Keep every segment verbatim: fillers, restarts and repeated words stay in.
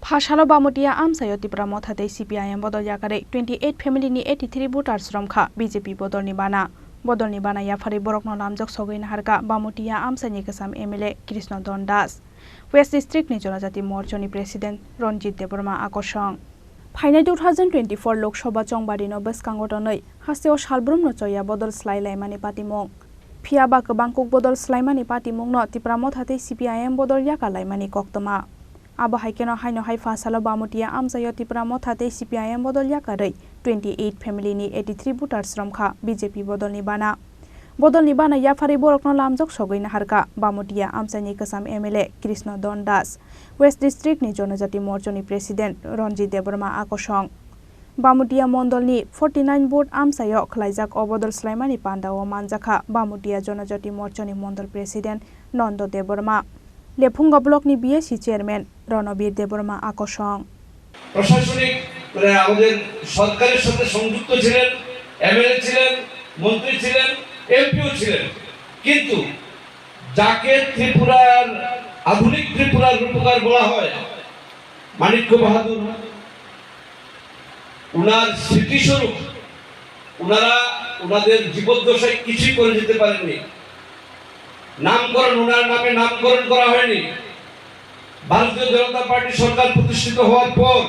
Hasalo Bamutia amchaio Tipra Motha tei C P I M bodol yakarwi twenty eight family ni eighty three voters romkha B J P bodolni bana. Bodolni bana yapharwi borokno lamjak sogwi naharkha Bamutia amchaini kwcham M L A Krishna Don Das, West District ni Jonojati Morchani President Ranjit Debbarma Akosong. Phainai two thousand twenty-four Lok Sabha chongbarino bwskango tonwi hasteo salbrumno choya bodol slai laimani patimung. Phiya ba kwbang kuk bodol slaimani patimungno Tipra Motha tei C P I M bodol yaka laimani koktwma. Abo hai kheno haino hai pha salo Bamutia amchaio Tipra Motha tei C P I M bodol yakarwi twenty eight family ni eighty three voters romkha B J P bodolni bana. Bodolni bana yapharwi borokno lamjak sogwi naharkha Bamutia amchaini kwcham M L A Krishna Don Das, West District ni Jonojati Morchani President Ranjit Debbarma Akosong. Bamutia mondolni forty nine vote amchaio khwlaijak o bodol slaimani pandao manjakha Bamutia Jonojati Morchani Mondol President Nondo Debbarma, Lephunga Block ni B S C Chairman Ronobir Debbarma Akosong. প্রশাসনিক, মানে, আমাদের সরকারের সাথে সংযুক্ত ছিলেন, এমএলএ ছিলেন, মন্ত্রী ছিলেন, এমপিও ছিলেন, কিন্তু যাকে ত্রিপুরার, আধুনিক ত্রিপুরার রূপকার বলা হয়, মাণিক্য বাহাদুর, ওনার স্মৃতিস্বরূপ ওনারা ওনাদের জীবদ্দশায় কিছুই করে যেতে পারেননি। নামকরণ, ওনার নামে নামকরণ করা হয়নি। ভারতীয় জনতা পার্টি সরকার প্রতিষ্ঠিত হওয়ার পর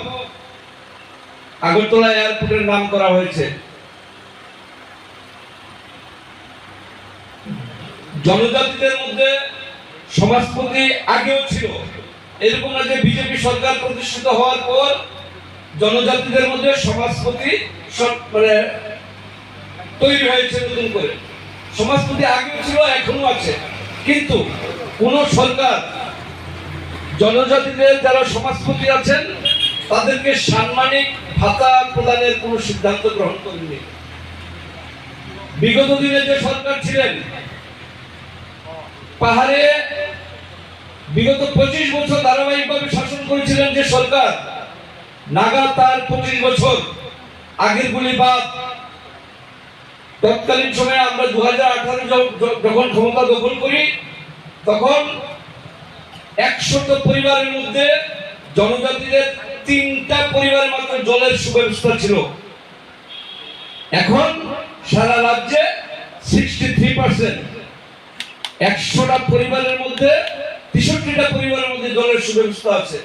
আগরতলা এয়ারপোর্টের নাম করা হয়েছে। জনজাতিদের মধ্যে সমাজপতি আগেও ছিল, এরকম না যে বিজেপি সরকার প্রতিষ্ঠিত হওয়ার পর জনজাতিদের মধ্যে সমাজপতি সব, মানে, তৈরি হয়েছে নতুন করে। সমাজপতি আগেও ছিল, এখনো আছে, কিন্তু কোন সরকার জনজাতিদের যারা সমাজপতি আছেন তাদেরকে সাম্মানিক ভাতা প্রদানের কোনো সিদ্ধান্ত গ্রহণ করেনি। বিগত দিনে যে সরকার ছিলেন, পাহাড়ে বিগত পঁচিশ বছর ধারাবাহিকভাবে শাসন করেছিলেন যে সরকার, লাগাতার পঁচিশ বছর, আগের গুলি বাদ, তৎকালীন সময়ে আমরা দু হাজার আঠারো য-, য-, যখন ক্ষমতা দখল করি, তখন একশত পরিবারের মধ্যে জনজাতিদের তিনটা পরিবার মাত্র জলের সুব্যবস্থা ছিল। এখন সারা রাজ্যে সিক্সটি থ্রি পার্সেন্ট, একশোটা পরিবারের মধ্যে তেষট্টিটা পরিবারের মধ্যে জলের সুব্যবস্থা আছে।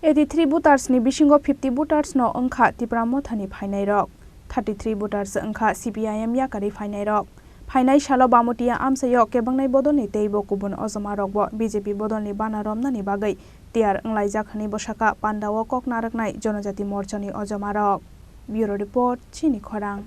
Eighty three voters ni bisingo fifty voters no wngkha Tipra Motha ni phainai rok, thirty three voters wngkha C P I M yakarwi phainai rok. Phainai salo Bamutia amchaio kebangnai bodolni teibo kubun ojoma rokbo B J P bodolni bana romnani bagwi tiyar wnglaijak hwnwi bwsakha pandao kok narwknai Jonojati Morchani ojoma rok. Bureau Report, Chini Khorang.